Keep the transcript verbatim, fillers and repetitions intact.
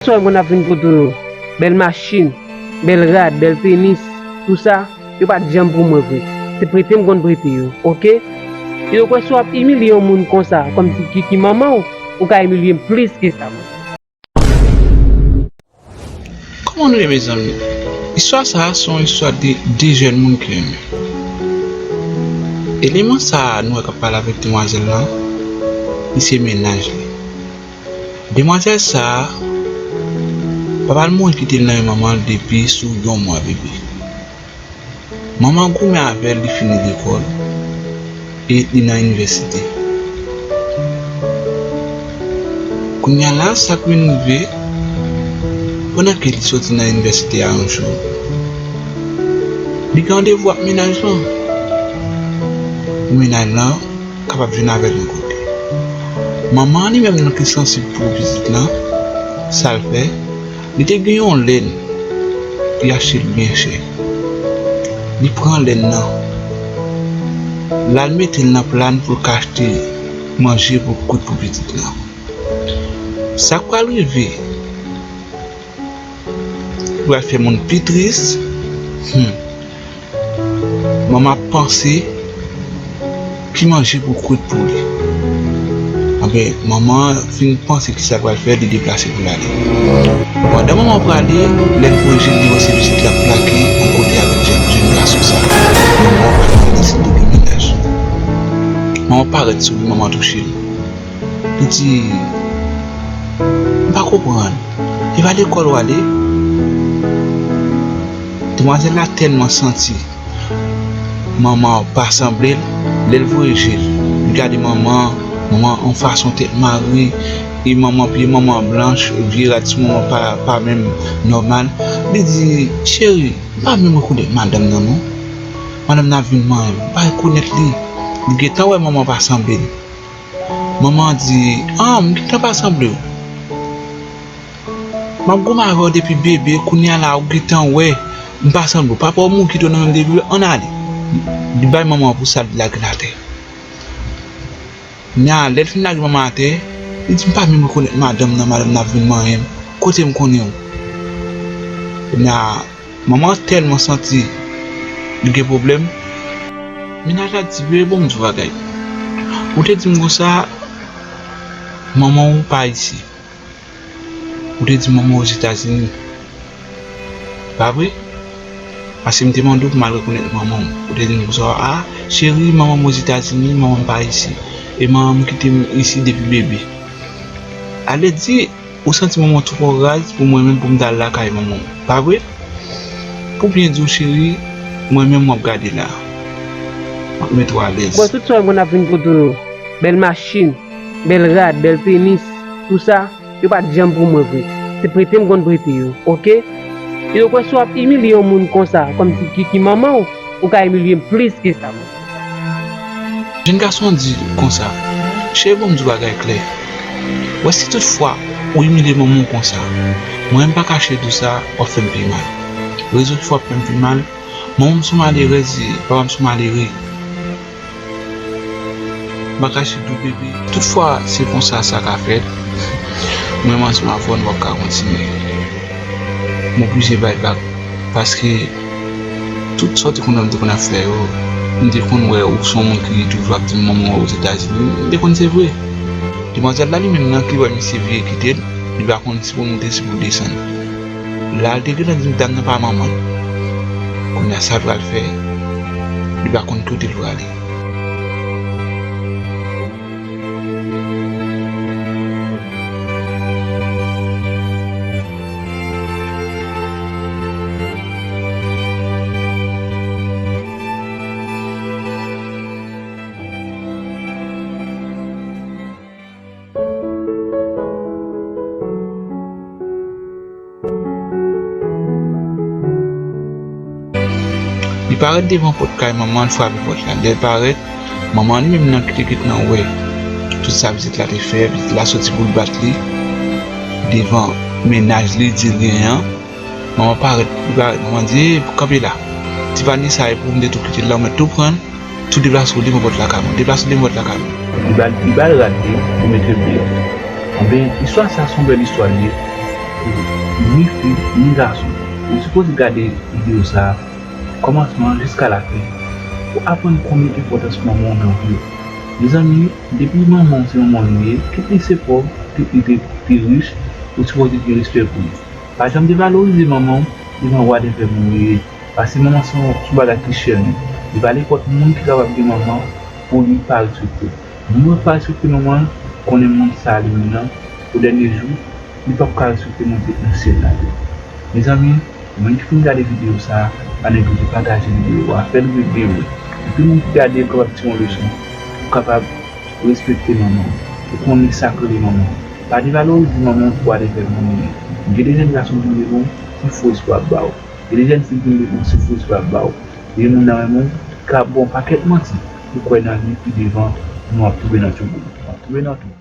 Swa m konn ap vin kote w, bèl machin, bèl rad, bèl tenis, tou sa, yo pa t janm pou mwen vre. Se prete m konn prete yo, oke? E yo kwè si w ap imilye yon moun konsa, kòmsi ki, ki manman w, ou ka imilye m plis ke sa, mwen. Kòman nou ye, mezanmi? Istwa sa a se yon istwa de de jèn moun ki renmen. Eleman sa a nou wè k ap pale avèk demwazèl lan, li se mennaj li. Demwazèl sa a, papa l mouri kite l nan men manman l depi sou yon mwa bebe. Manman an goumen avè l, li fini lekòl e li nan inivèsite. Kounye a la, sa k vin rive, pandan ke li soti nan inivèsite a yon jou, li gen randevou ak mennaj lan. Pou mennaj lan kapab jwenn avè l yon kote. Manman an li menm nan ki sansib pou pitit lan, sa l fè, li te gen yon lèn, li achte l byen chè. Li pran lèn nan, l al mete l nan pla n pou l ka achte manje pou kwit pou pitit lan. Sa k pral rive, li pral fè moun pi tris. Hmm. Manman ap panse ki manje pou kwit pou li. Anben, manman an fin panse ki sa l pral fè, li deplase pou l ale. Pandan manman an prale, lè l voye je l, li wè se pitit la k plake yon kote avèk jèn, jèn gason sa. Manman an pral fè deside de mennaj. Manman parèt sou li, manman touche l. Li di, "M pa konprann. E pa lekòl w ale?" Demwazèl la tèlman santi manman an pa sanble l, lè l voye je l, li gade manman an, manman an yon fason tèt mare, e manman, pye manman an blanch, vye rad sou manman an pa, pa menm nòmal. Li di, "Cheri, m pa menm rekonèt madanm nan non. Madanm nan ap vin manyen m, m pa rekonèt li." Li gentan wè manman an pa sanble l. Manman an di, "An, m gentan pa sanble w. M ap goumen avè w depi bebe, kounye a la ou gentan wè m pa sanble w. Papa w mouri kite w nan menm depi bebe, ann ale." Li bay manman an pou sa, li lage l atè. Kounye a, lè l fin lage manman an atè, li di, "M pa menm rekonèt madanm nan, madanm nan ap vin manyen m. Kote m konnen w?" Kounye a, manman an tèlman santi li gen pwoblèm. Mennaj la di, "Bebe, bon, m di w bagay. Ou te di m konsa, manman w pa isi. Ou te di m manman w Ozetazini. Pa vre? Paske m te mande w pou m al rekonèt manman w. Ou te di m konsa, a, cheri, manman m Ozetazini, manman m pa isi. E manman m kite m isi depi bebe." Ale di, ou santi manman w twò raz pou mwen menm pou m t al lakay manman w. Pa vre? Pou byen di w, cheri, mwen menm w ap gade la. M ap mete w alèz. Bò, tout sa w konn ap vin kote w, bèl machin, bèl rad, bèl tenis, tou sa, yo pa t janm pou mwen vre. Se prete m konn prete yo, oke? E yo kwè si w ap imilye yon moun konsa, kòmsi ki, ki manman w, ou ka imilye m plis ke sa, mwen. Jèn gason an di konsa, "Cheri, bon, m di w bagay klè. Wè, si tout fwa ou imilye manman w konsa, mwen, m pa kache di w sa, w ap fè m pi mal. Rezon ki fè w ap fè m pi mal, manman m se yon malerèz, papa m se yon malere. M pa kache di w, bebe. Tout fwa se konsa sa ka fèt, mwen, m ansanm avè w, nou p ap ka kontinye. M oblije bay vag, paske tout sa w te konn wè m te konn ap fè yo, m te konn wè ou se yon moun ki toujou ap di m manman w Ozetazini, m te konn se vre." Demwazèl la li menm nan ki wè misye vire kite l, li pa konn si pou l monte, si pou l desann. La l te gentan di m dam nan pa manman l. Kounye a sa l pral fè, li pa konn kote l prale. Li parèt devan pòt kay manman l, frape pòt la. Lè l parèt, manman li menm nan ki te gentan wè tout sa pitit la te fè, pitit la soti pou l bat li devan mennaj li, di l genyen an. Manman parèt, li parèt, manman di, "Ey, kanpe la. Ti Vanessa, e pou m te tou kite l la, ou mèt tou pran l." Tou deplase w devan pòt lakay mwen. Deplase w devan pòt lakay mwen. Li ba l, li ba l rad li pou mete l deyò. Anben, istwa sa a se yon bèl istwa li ye. Ni fi, ni gason, ou sipoze gade videyo sa a, kòmansman jiska lafen, pou aprann konbyen enpòtans manman w nan vi w. Mezanmi, depi manman w se manman w li ye, kit li se pòv, kit li te, te rich, ou sipoze gen respè pou li. Pa janm devalorize manman w devan whatever moun li ye. Paske manman se yon, se yon bagay ki chè, wi. E pa nenpòt moun ki kapab gen manman pou li pa respekte. Moun ki pa respekte manman l, konnen moun sa li menm nan, o dènye jou, li p ap ka respekte Bondye nan syèl la tou. Mezanmi, moun ki fin gade videyo sa a, pa neglije pataje videyo a, fè l rive byen lwen. Pou tout moun ki gade l kapab tire yon leson, pou kapab respekte manman w, pou konnen sa k rele manman w. Pa devalorize manman w pou whatever moun li ye. Gen de jèn gason ki vin devan w, se fo espwa y ap ba w. Gen de jèn fi ki vin devan w, se fo espwa y ap ba w. Gen moun nan renmen w, ki ka ba w yon pakèt manti, pou kwè nan li pi devan, nou ap tonbe nan twou. Nou ap tonbe nan twou.